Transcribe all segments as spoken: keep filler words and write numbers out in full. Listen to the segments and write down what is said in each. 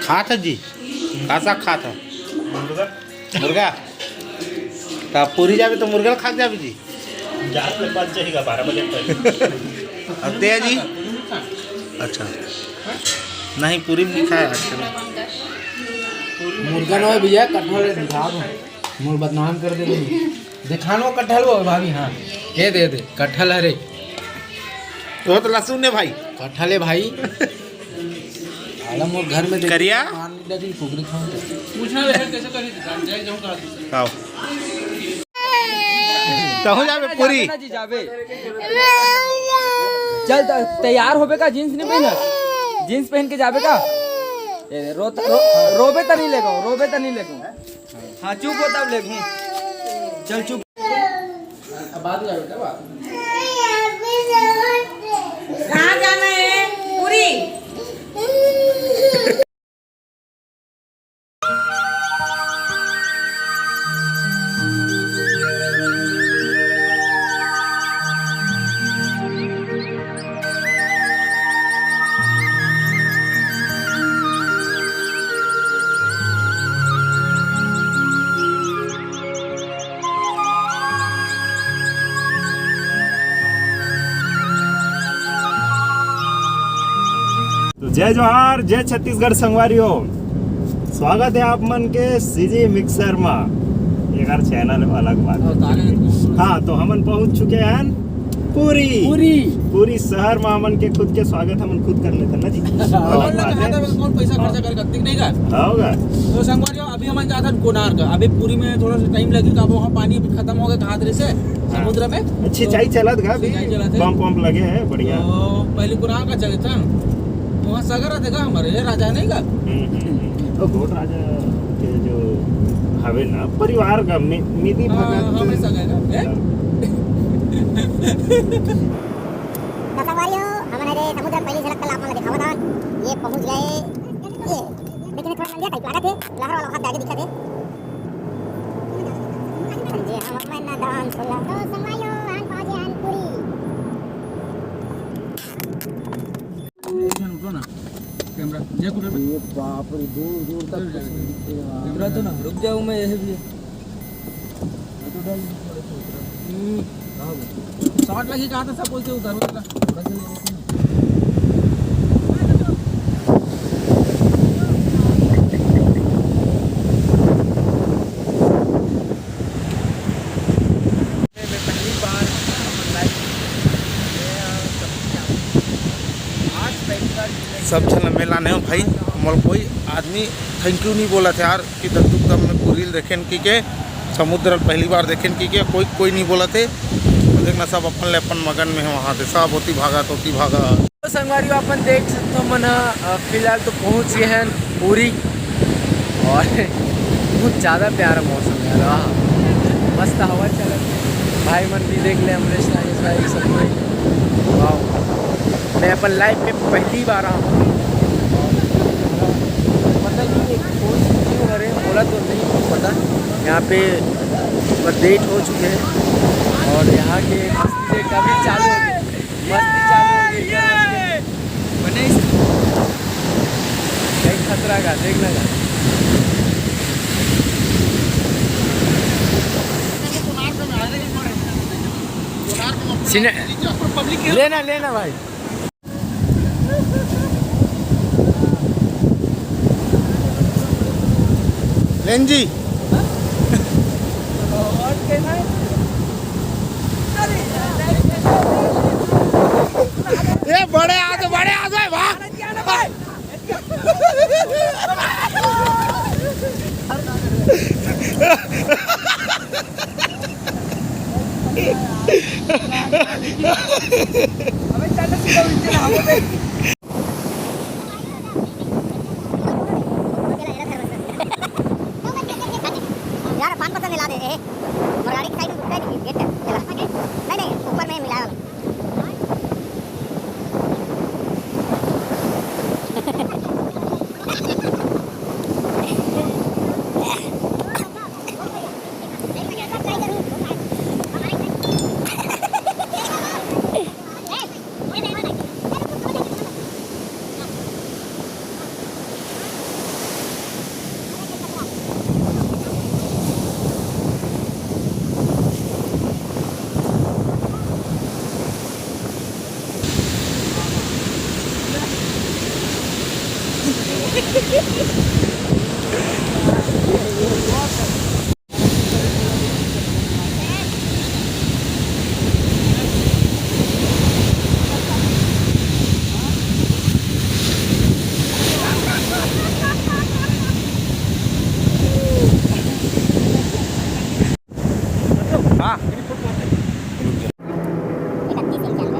खात ह जी, का साग खात ह? मुर्गा। त पूरी जाबे त मुर्गा ल खा के जाबे जी? जात ले बच जाही गा बारह बजे तक। अब ते जी? अच्छा, नहीं, पूरी भी खाए आज। मुर्गा ना हो भैया, कटहल है, दिखा दो। मोर बदनाम कर दे रही। दिखा लो कटहल वो भाभी, हाँ। ये दे दे, कटहल हरे। वो तो लहसुन है भाई। कटहल है भाई। आलम मोर घर में देख करिया? मान ली दादी, कुकरी खाऊं तो। पूछना ले, कैसे करी दुकान, जाए जाऊं कहाँ दूसरे? आओ। तहूँ जाबे पूरी? जाबे ना जी, जाबे। चल, त-, तैयार होबे का? जींस नहीं पहना? जींस पहन के जाबे का? ए, रो, रो, रोबे त नहीं लेगो, रोबे त नहीं लेगो। हाँ, चुप हो तब लेगो। चल, चुप। अब बाद में जाबे का बात? कहाँ जाना है? पूरी। तो जय जोहार, जय छत्तीसगढ़ संगवारी हो। स्वागत है आप मन के सीजी मिक्सर मा। एकर चैनल अलग बात। हाँ, तो हमन पहुंच चुके हैं पूरी। पूरी। पूरी शहर मा हमन के खुद के स्वागत हमन खुद कर लेते ना जी। हाँ। और बात है। कौन पैसा खर्चा कर सकते नहीं का? होगा। तो संगवारी हो, अभी हमन जात हन कोणार्क। अभी पूरी में थोड़ा सा टाइम लगी, काबर वहाँ पानी अभी खत्म हो गया, कहा से समुद्र में। अच्छी तो सिंचाई चलत गा अभी, सिंचाई चलत है। पंप पंप लगे हैं, बढ़िया। तो पहले कोणार्क का चले था, वहाँ सगर रहते का हमारे राजा नहीं का? हम्म, हम्म, हम्म। तो गोंड राजा के जो हवे ना, परिवार का मि-, मिली हाँ, भगत। हमेशा गए का, हैं? हाँ। तो संगवारी हो, हमन एदे समुद्र पहली झलक कल आप मन ला दिखावत हन। ये पहुंच गए, ये लेकिन ये थोड़ा नंदिया टाइप लागत हे, लहर वाला हाथ आगे दिखत हे। जी, हम अपन ना डांस वाला। तो संगवारी हो, आन पाजे आन पूरी। उठो ना, कैमरा, जय कुछ। ये बाप रे, दूर दूर तक कुछ नहीं दिखेगा। पूरा तो ना, रुक जाओ, मैं यही भी। हम्म। शॉट लगी कहा था, सब बोलते उधर, उधर। मैं पहली बार लाइव में, अ, सब झन ला मैं लाने हूँ भाई, मोला कोई आदमी thank you नहीं बोलत हे यार, कि दद्दू कम में पूरी ल देखेन की के, समुद्र ल पहली बार देखेन की के, कोई, कोई नहीं बोलत हे। तो देखना सब अपन ले अपन मगन में हे वहाँ से, सब ओती भागा, तोती भागा। तो संगवारी हो, अपन देख सकते हो मन ह, अ, फिलहाल तो पहुँच गए हैं पूरी। और बहुत ज़्यादा प्यारा मौसम है यार, आहा। मस्त हवा चलत हे। भाई मन भी देख ले, अमरेश, नागेश भाई, सब कोई। वाह। मैं अपन लाइफ में पहली बार आया हूँ। पता नहीं ये कौन सी view हरे, बोला तो नहीं पता। यहाँ पे पर date हो चुके हैं और यहाँ के मस्ती देख अभी चालू हो गई। मस्ती चालू हो गई। बने इस कहीं खतरा का, देखना का। सिने-, लेना, लेना भाई। लेन जी। ये बड़े आ जाओ, बड़े आ जाओ, भाग। यार, पान पत्ता मिला दे, ए। मोर गाड़ी के side में रुकता है, गेट है, चला। नहीं, नहीं, ऊपर में मिला। हाँ। इकतीस इक्यानवे।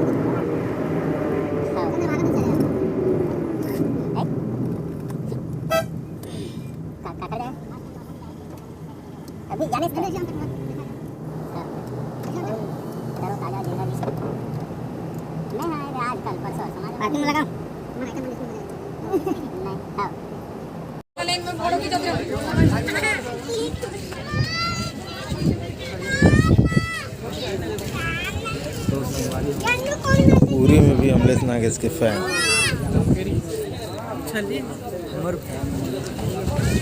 हाँ। का-, काटा जाए? अभी जाने से पहले। हाँ। तरोताजा जिंदा भी। नहीं, हाँ, आज, कल, परसों, समाज में। पार्किंग में लगा। नहीं, हाँ। पूरी में भी अमलेश नागेश के फैन। हमर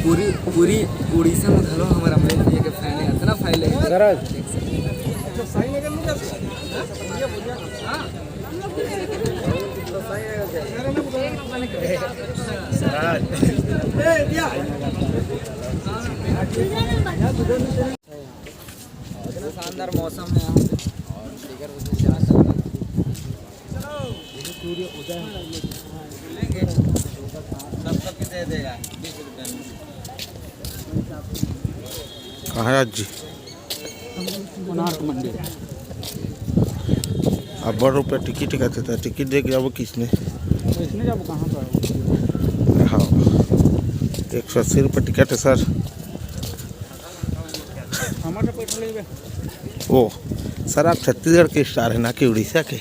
पूरी, पूरी उड़ीसा में घलो हमर अमलेश भैया के फैन है, इतना फैल है। इतना शानदार मौसम है यहाँ पे। और फिगर उधर से आता है। सूर्य उदय। मिलेंगे। सब सबके दे देगा बीस रुपये में। कहाँ है आज जी? कोणार्क मंदिर। अब्बड़ रुपया टिकट ही कहते थे, टिकट दे के जाबो किसने? तो इसने जाबो कहाँ पर? हाँ, एक सौ अस्सी रुपये टिकट है सर। हमारे पैसा लेबे। ओ सर, आप छत्तीसगढ़ के स्टार है ना कि उड़ीसा के?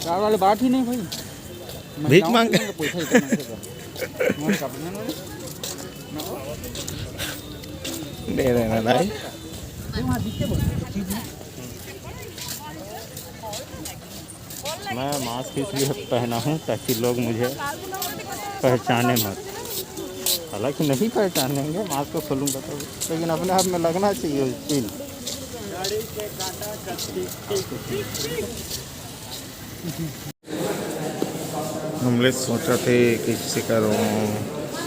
स्टार वाले बात ही नहीं भाई। भीख महिलाओं मांग के पैसा ही कमाने का। मैं कब नहीं दे रहे ना भाई। मैं मास्क इसलिए पहना हूँ ताकि लोग मुझे पहचाने मत। हालांकि नहीं पहचानेंगे, मास्क को खोलूँगा तो, लेकिन अपने आप में लगना चाहिए फील। हमले सोचत हे कइसे करो,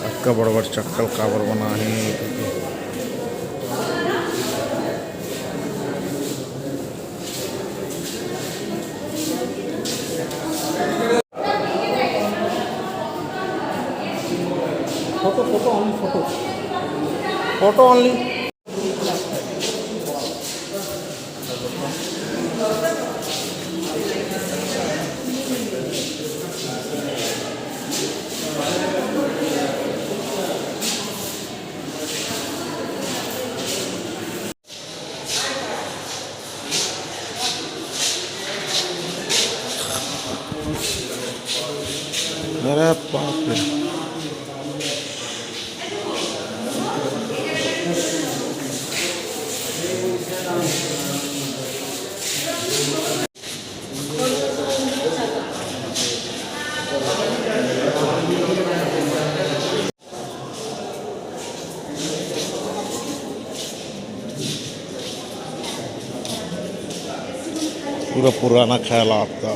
अतका बड़ बड़ चक्कल काबर बना हे। Photo, photo, only photo. Photo only. अरे बाप रे। पूरा पुराना ख्याल आपका।